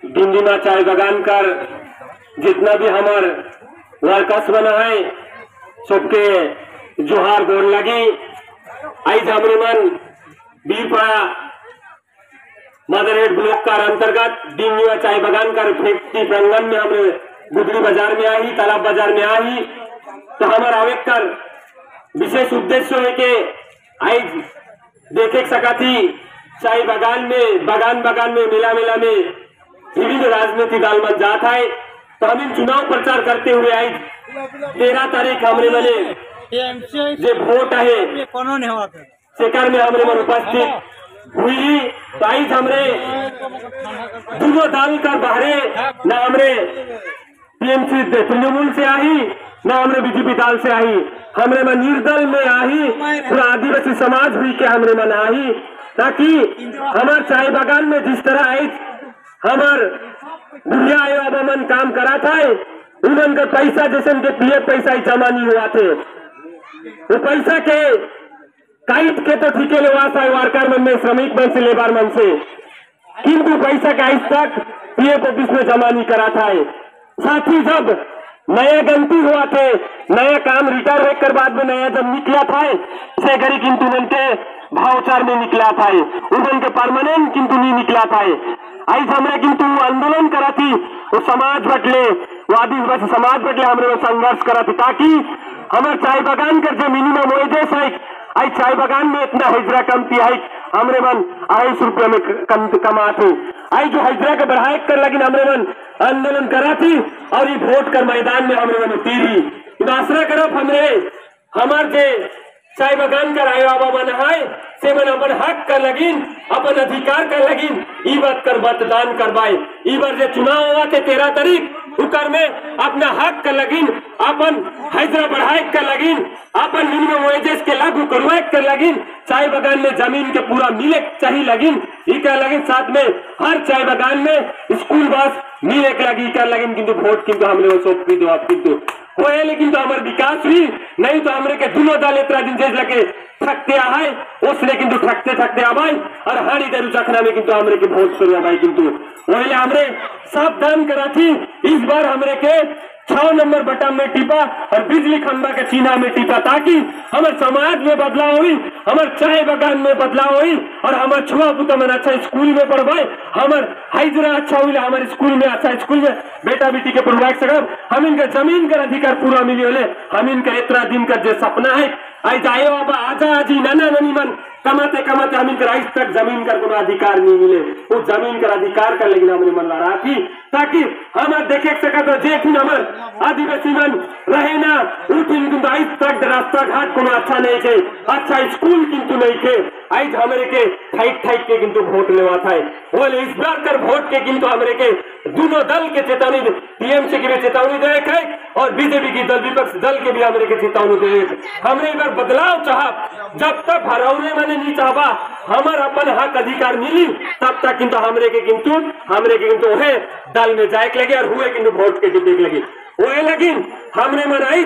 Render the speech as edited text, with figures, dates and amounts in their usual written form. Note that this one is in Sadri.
डिमडिमा चाय बागान कर जितना भी हमार वर्कर्स बना है सबके जोहार गोर लगी। आज हमरे मन बीरपाड़ा मदरहेट ब्लॉक का अंतर्गत डिमडिमा चाय बागान कर फैक्ट्री प्रांगण में हमरे गुदड़ी बाजार में आई, तालाब बाजार में आई। तो हमारा आवेक कर विशेष उद्देश्य है कि आज देखे सकाथी चाय बागान में बागान बागान में मेला मेला में विभिन्न राजनीतिक दल मन जात है। तो हम चुनाव प्रचार करते हुए आज 13 तारीख हमरे मने जे वोट है सेकर में हमरे मन उपस्थित हुई। तो आज हमरे दोनों दल कर बाहरे न हमरे टीएमसी तृणमूल से आई न हमरे बीजेपी दल से आई, हमरे मन निर्दल में आई, पूरा आदिवासी समाज हुई के हमरे मन आई, ताकि हमार चाय बागान में जिस तरह आई हमार बुढ़िया आयो अब मन काम करा था उन का पैसा जैसे उनके पीएफ पैसा ही जमा नहीं हुआ थे, वो पैसा के काट के तो ठीक है लेवा सा वर्कर मन में श्रमिक मन से लेबर मन से, किंतु पैसा का आज तक पीएफ ऑफिस में जमा नहीं करा था। साथ ही जब नया गलती हुआ थे, नया काम रिटायर होकर बाद में नया जब निकला था से घड़ी किंतु उनके भावचार में निकला था, उनके परमानेंट किंतु नहीं निकला था। आज हमरे किंतु आंदोलन करा थी वो समाज बटले, वो आदिवासी समाज बटले हमरे वो संघर्ष करा थी ताकि हमारे चाय बागान कर जो मिनिमम वेजेस है, आज चाय बागान में इतना हिजरा कमती है हमरे मन 250 रुपये में कम कमाते, आई जो हिजरा के बढ़ाए कर लगी हमरे मन आंदोलन करा थी और ये वोट कर मैदान में हमरे मन उतीरी। आसरा करो हमरे हमार जे चाय बागान कर आयो बाबा मन है से मन अपन हक कर लगिन, अपन अधिकार कर लगिन, ई बात कर मतदान करवाए। ई बार जो चुनाव हुआ थे 13 तारीख उकर में अपना हक कर लगिन, अपन हाजरा बढ़ाए कर लगिन, अपन मिनिमम वेजेस के लागू करवाए कर लगिन, चाय बागान में जमीन के पूरा मिले चाहिए लगिन ई कर लगिन, साथ में हर चाय बागान में स्कूल बस मिले के लगी कर लगिन। किंतु वोट किंतु हमने वो सौंप दो आप किंतु होए, लेकिन तो हमारे विकास हुई नहीं तो हमरे के दोनों दल इतना दिन जैसे लगे थकते आए उसने किंतु थकते थकते आवाई और हारी दारू चखना में किंतु हमरे के वोट शुरू आवाई। किंतु वही हमरे सावधान करा थी इस बार हमरे के 6 नंबर बटन में टिपा और बिजली खंबा के चीना में टिपा, ताकि हमारे समाज में बदलाव हुई, हमारे चाय बागान में बदलाव हुई और हमारे छुआ पुता मन अच्छा स्कूल में पढ़वाए, हमारे हाइजरा अच्छा हुई, हमारे स्कूल में अच्छा स्कूल में बेटा बेटी के पढ़वा सकब, हम इनका जमीन का अधिकार पूरा मिली होले, हम इनका इतना दिन का जो सपना है आज आयो अब आजा आजी नाना नानी मन कमाते कमाते हम इनका आज तक जमीन का कोनो अधिकार नहीं मिले, वो जमीन का अधिकार कर लेकिन हमने मन लड़ा थी ताकि हम देखे सकत जे फिर हमार आदिवासी मन रहे ना उठिन किंतु आज तक रास्ता घाट कोनो अच्छा नहीं थे, अच्छा स्कूल किंतु नहीं थे। आज हमरे के ठाइक ठाइक के किंतु वोट लेवा था, बोले इस बार कर वोट के किंतु हमरे के दोनों दल के चेतावनी, टीएमसी की भी चेतावनी दे है और बीजेपी की दल विपक्ष दल के भी हमरे के चेतावनी दे। हमरे एक बार बदलाव चाह, जब तक हरौने मैंने नहीं चाहबा हमार अपन हक अधिकार मिली तब तक किंतु हमरे के किंतु है दल में जाए लगे और हुए किंतु वोट के टिपे लगे हुए लगिन हमने मनाई।